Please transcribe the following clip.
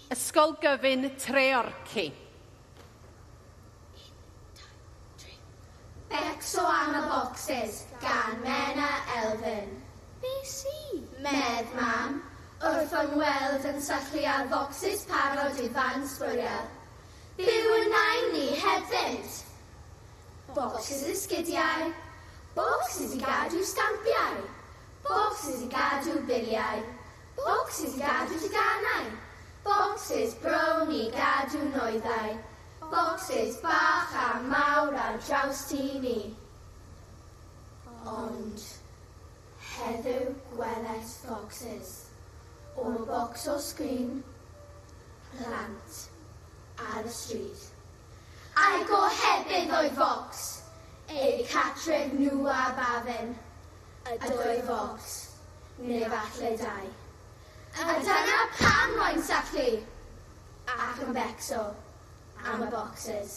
Ysgol Gyfun Treorci. Becso am y bocsys gan Menna Elfyn. Be sy? Medd mam, wrth fy ngweld yn syllu ar focsys parod i fan sbwriel. Byw yn nain ni hebddynt. Bocsys esgidiau, bocsys i gadw stampiau, bocsys i gadw biliau, bocsys i gadw teganau, bocsys brown i gadw nwyddau, bocsys bach a mawr ar draws tŷ ni. Ond heddiw gwelais focsys o'r bocs o sgrin plant ar y stryd. A'i gohebydd oedd focs, eu cartref nhw a Bafin, y dwy focs, neu falle dau. A dyna pam rwy'n syllu ac yn becso am y bocsys.